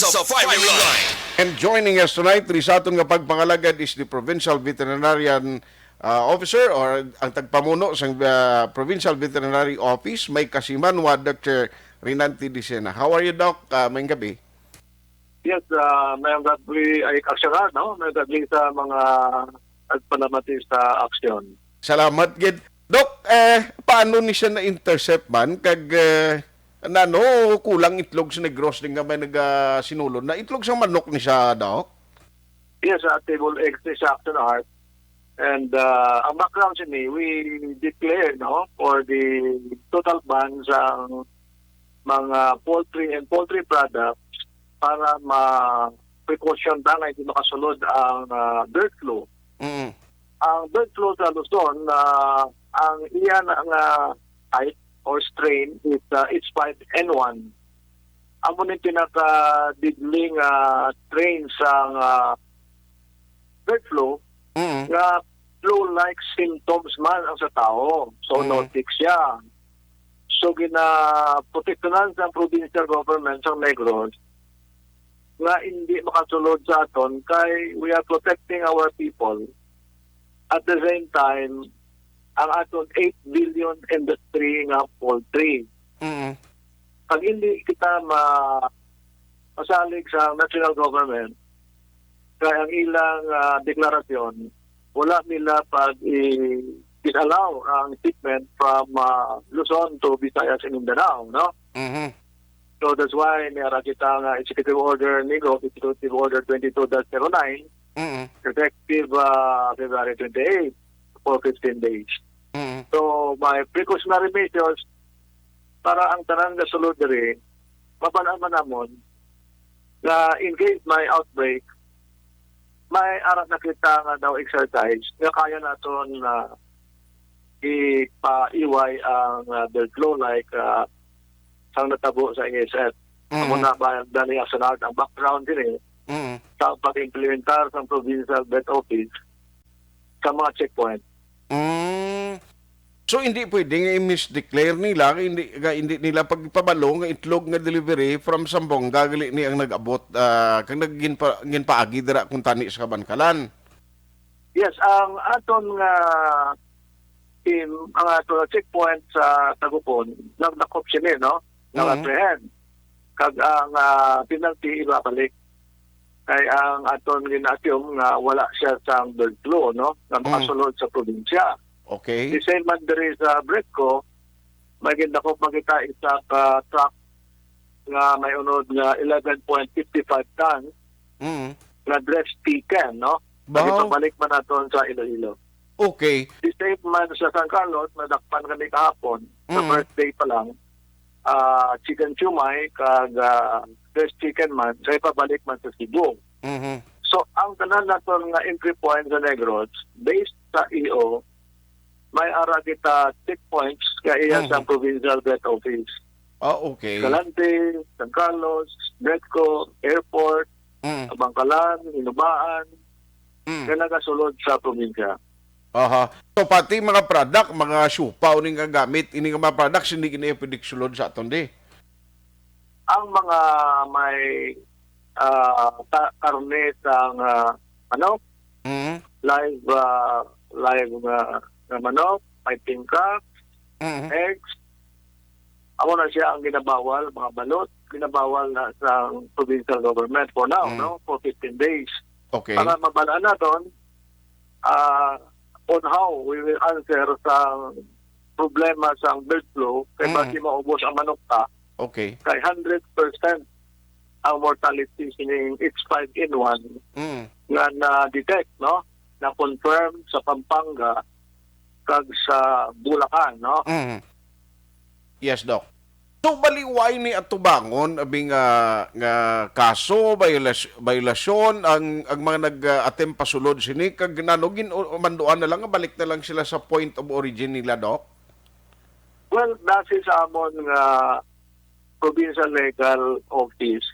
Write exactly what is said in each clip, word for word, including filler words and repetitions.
sa firing line. And joining us tonight, diri sa aton nga pagpangalagad is the Provincial Veterinarian, uh, Officer or ang tagpamuno sa, uh, Provincial Veterinary Office, may kasimanwa, Doctor Rinante Dicena. How are you, Doc? Uh, maayong gabi. Yes, uh, maayong gabi, ay, aksyon, no? Maayong gabi sa mga nagpalamati sa aksyon. Salamat gid. Doc, eh, paano ni siya na-intercept man? Kag, eh, nano, kulang itlog sa Negros din nga may nagasinulod na itlog sa manok ni siya, Doc? Yes, uh, table eggs ni siya, Action Art. And, uh, ang background sini, we declare, no, for the total ban sa mga poultry and poultry products para ma-precaution ta nga hindi makasulod ang, uh, bird flu. Mm. Ang bird flu sa Luzon, uh, ang iya na nga type or strain is, uh, H five N one. Amo ni pinaka-deadly nga strain sa, uh, bird flu, Mm. nga flu-like symptoms man ang sa tao. So, Mm. zoonotic siya. So, ginaprotektahan sa provincial government sa Negros nga hindi makasulod sa aton kay we are protecting our people. At the same time, ang aton eight billion industry nga poultry. Mm. Pag hindi kita ma-, masalig sa national government, kay ang ilang, ah, deklarasyon, wala nila pag i-, disallow ang shipment from, ah, Luzon to Visayas and Mindanao, no? Mhm. So that's why may ara kita nga Executive Order, Negros, Executive Order twenty-two dash zero nine, Mm. effective, ah, February twenty-eight for fifteen days. Mm. So, may precautionary measures para ang tanan nga sulod diri, mabal-an man namon nga in case may outbreak, may ara na kita nga daw exercise nga kaya naton na ipaiway ang, ah, bird flu like, ah, sang natabo sa A S F. Mm. Amo na ba, dali, Action Art, ang background diri Mm. sa pag-implementar sa provincial vet office sa mga checkpoint. Mm. So, hindi pwede nga i-misdeclare nila, nga hindi, nga hindi nila pagpabalo nga itlog nga delivery from Zamboanga, gali ni ang nag-abot, ah, kag nagginpa-, ginpaagi dira kuntani sa Kabankalan. Yes, ang aton nga team, ang aton nga checkpoint sa Tagupon, nagdakop sini, no? Mhm. Nag-apprehend. Kag ang, ah, penalty ibabalik. Kay ang aton gina-assume nga wala siya sang bird flu, no? Nga Mm. makasulod sa probinsya. Okay. The same man diri sa Bretco, may gindakop man kita isa ka truck nga may unod nga eleven point fifty-five tons Mm. nga dressed chicken, no? Bahaw. Ipabalik man naton sa Iloilo. Okay. The same man sa San Carlos, nadakpan kami kahapon sa Mm. first day pa lang, ah, chicken siomai, kag, ah, dressed chicken man, sa ipabalik man sa Cebu. Mhm. So, ang tanan naton nga entry point sa Negros, based sa E O, may ara kita checkpoints nga iya sa Mhm. provincial vet office. Ah, okay. Escalante, San Carlos, Bretco, Airport, Mm. Kabankalan, Hinubaan, Mm. nga nagasulod sa probinsya. Aha. So, pati mga product, mga siopaw ni nga gamit, ini nga mga products, hindi gini pwede sulod sa aton di. Ang mga may, ah, ka-, karne sang, ah, manok, Mm. live, ah, live nga, nga manok, may tingka, Mm. eggs, amo na siya ang ginabawal, mga balot, ginabawal na sa provincial government for now, Mm. no? For fifteen days. Okay. Para mabal-an naton, ah, on how we will answer sa problema sa bird flu, kay Mm. basi maubos ang manok ta. Okay. Kay hundred percent ang mortality sining H five N one Mm. nga na-detect, no? Na-confirm sa Pampanga kag sa Bulacan, no? Mm. Yes, Doc. So, baliway ni atubangon, abi nga, nga kaso, violas-, violasyon, ang, ang mga nag, ah, attempt pasulod sini, kag nano, gin-, o, manduan na lang, balik na lang sila sa point of origin nila, Doc? Well, base sa amon nga provincial legal office,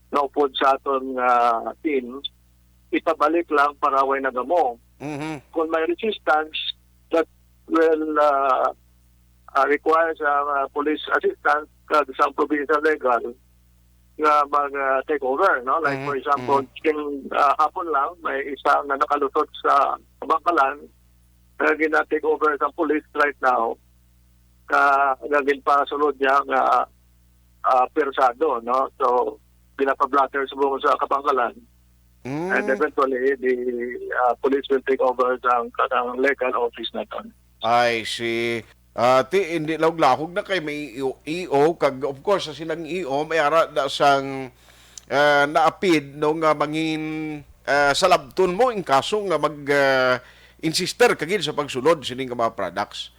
naupod sa aton nga team, ipabalik lang para way nagamo. Mhm. Kung may resistance that will, ah, ah, require sa, ah, police assistance kag sa provincial legal, nga mag, ah, take over, no? Like, for Mhm, example, mhm. King, ah, hapon lang, may isa nga nakalusot sa Kabankalan nga gina-take over sa police right now, ka, nga ginpasulod niya nga, ah, persado, no? So, ginapa-blotter subong sa Kabankalan. And Mm. eventually, the, ah, police will take over sa kanang legal office naton. I see. Ah, ti, hindi lahog-lahog na kay may E O, E O, kag of course, sa silang E O, may ara na sang, ah, naapid, no, nga mangin, ah, salabton mo in kaso nga mag, ah, insister ka gid sa pagsulod sini nga mga products.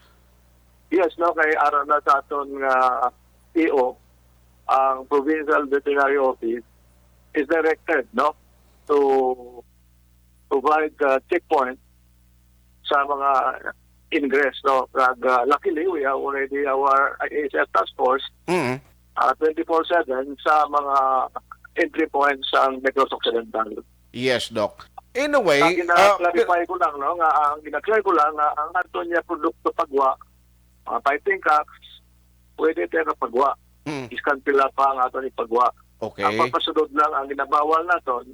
Yes, no, kay ara na sa aton nga E O, ang Provincial Veterinary Office is directed, no, to provide, uh, checkpoint sa mga ingress, no? Kag, uh, luckily, we have already our I A S F task force, Mm. uh, twenty-four seven sa mga entry points sa Negros Occidental. Yes, Doc. In a way, Ang uh, gina-clarify ko lang, no, nga ang gina-clear ko lang nga ang aton niya produkto pagwa, mga fighting cocks, pwede tayo na pagwa. Mm. Iskan pila pa ang aton ipagwa. Okay. Ang papasulod lang, ang ginabawal naton,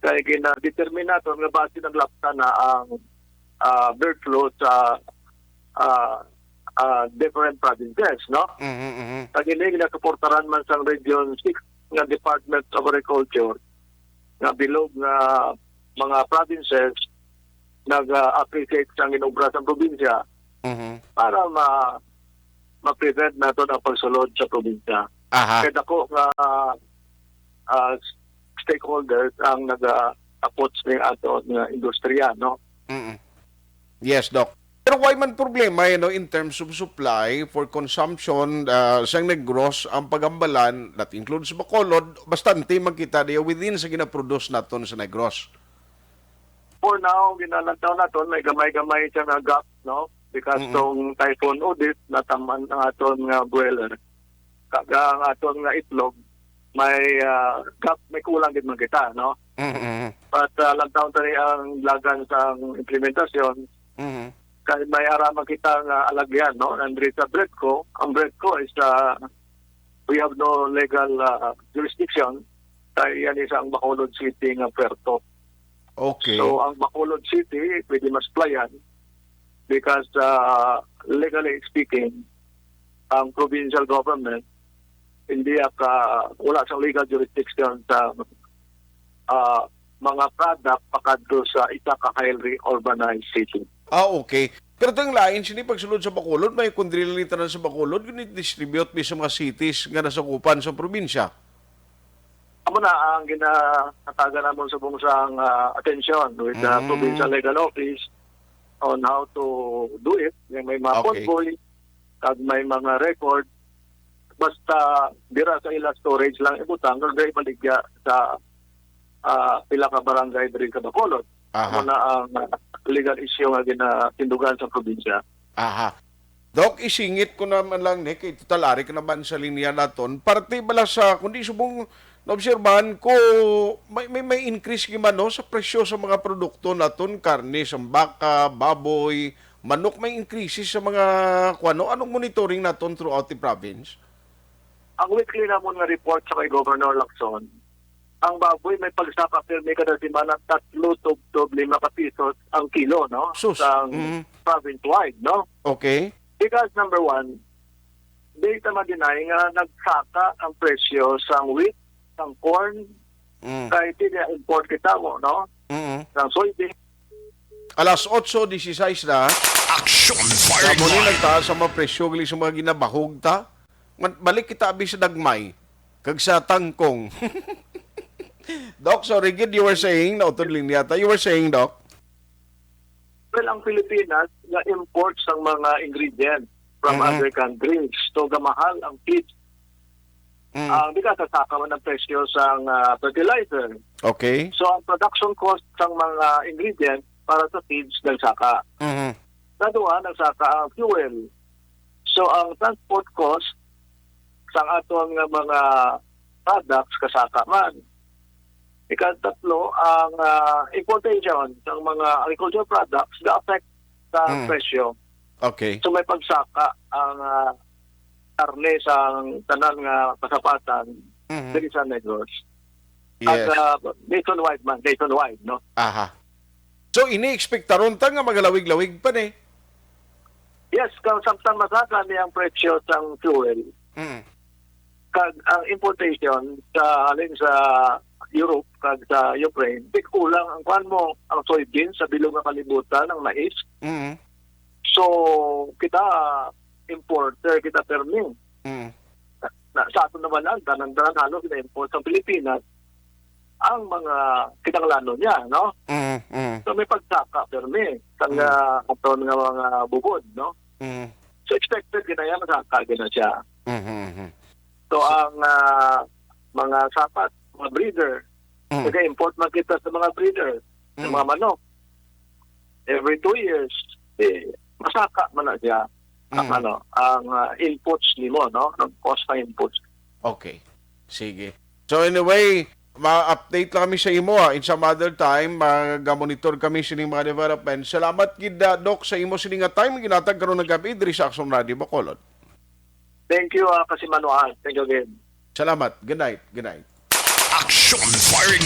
kay ginadetermine naton nga basi naglapta na ang, ah, bird flu sa, ah, ah, different provinces, no? Mhm, mhm. Kag ini ginasuportaran man sang Region six nga Department of Agriculture, nga bilog nga mga provinces nag-appreciate sang ginobra sang probinsya Mhm. para ma-, ma-prevent naton ang pagsulod sa probinsya. Aha. Kay dako nga, ah, stakeholders ang naga-approach ning aton nga industriya, no? Mm. Yes, Doc. Pero why man problema, you know, in terms of supply for consumption, ah, sa Negros ang Pagambalan, that includes Bacolod, bastante man kita diya within sa ginaproduce naton sa Negros. For now, ginalantaw naton, may gamay-gamay siya nga gap, no? Because Mm-mm. tong Typhoon Odette, nataman ang aton nga broiler. Kag ang aton nga itlog, may, ah, gap, may kulang gid man kita, no? Mm-mm. But, ah, lantaw tani ang lagan sang implementasyon, Mhm. kay may ara man kita nga alagyan, no? Nandiri sa BREDCO, ang BREDCO is, ah, we have no legal, ah, jurisdiction, kay yan is ang Bacolod City nga puerto. Okay. So, ang Bacolod City, pwede ma-supply-an because, ah, legally speaking, ang provincial government, hindi ka, wala siyang legal jurisdiction sa, ah, mga product pakadto sa isa ka highly urbanized city. Ah, okay. Pero ang lain sini pagsulod sa Bacolod, may kundri lang ni tanan sa Bacolod, gini-distribute mi sa mga cities nga nasakupan sa probinsya. Amo na ang ginatagan namon subong sang, ah, atensyon with the Mm. provincial legal office on how to do it. Yung may mga Okay. convoy, kag may mga record, basta dira sa ila storage lang ibutang, kag dira ibaligya sa, ah, pila ka barangay diri sa Bacolod. Aha. Amo na ang, ah, legal issue nga ginatindugan sa probinsya. Aha. Doc, isingit ko naman lang ni, kay total ari ka naman sa linya naton. Parte bala sa, kundi subong naobserbahan ko, may, may, may increase gid man, no, sa presyo sa mga produkto naton, karne sa baka, baboy, manok, may increases sa mga, kuwan, no? Anong monitoring naton throughout the province? Ang weekly namon nga report sa kay Governor Lacson, ang baboy may pagsaka pirmi kada semana, tatlo tubtob lima ka pisos ang kilo, no? Sus. Sang Mm. province-wide, no? Okay. Because number one, di ta ma-deny nga nagsaka ang presyo sang wheat, sang corn, Mm. kay tini import kita mo, no? Mm. Sang soybean. Alas otso disisais na. Action Kamo ni Fireline. Nagtaas ang mga presyo gali sa mga ginabahog ta. Man, balik kita abi sa dagmay kag sa tangkong. Doc, sorry gid, you were saying, nautod linya ta. You were saying, Doc? Well, ang Pilipinas nga import sang mga ingredients from Mm-hmm. other countries. So, gamahal ang feeds. Mm. Ang bigas, nagsaka man ang presyo sang, ah, fertilizer. Okay. So, ang production cost sang mga ingredients para sa feeds nagsaka. Mm-hmm. Sa duha, nagsaka ang fuel. So, ang transport cost sang aton nga mga products kasaka man. Ikatatlo, ang, ah, importation sang mga agricultural products ga-affect sa Mm. presyo. Okay. So, may pagsaka ang, ah, karne sa tanan nga kasapatan. Mhm. diri sa Negros. Yes. At ah, nationwide man, nationwide, no? Aha. So, ini-expectaron ta nga magalawig-lawig pa ni. Yes, kung samtang masaka ni ang presyo sang fuel, Mm. kag ang importation sa halin sa Europe kag sa Ukraine, big kulang ang kuan mo, ang soybean sa bilog nga kalibutan, ang mais. Mm. So, kita importer, kita permi. Mm. Na, sa aton naman, tanan-tanan halos na-import sa Pilipinas ang mga kinahanglanon niya, no? Mm. Mm. So, may pagsaka permi sa Mm. nga aton nga mga bubod, no? Mm. So, expected gina yan, masaka gina siya. Mhm, mhm. So, ang ah, mga sapat, mga breeder, Mm. nag-import man kita sa mga breeder, sa Mm. mga manok. Every two years, eh, masaka man na siya ang Mm. ano, ang ah, inputs nimo, no? Ang cost ng inputs. Okay. Sige. So anyway, ma-update lang kami sa imo, ah, in some other time. Magamonitor kami sining mga development. Salamat gid, ah, Doc, sa imo sining nga time ginatag karon nga gabi diri sa Aksyon Radio Bacolod. Thank you, ah, Kasimanuan. Thank you again. Salamat. Good night. Good night. Action Firing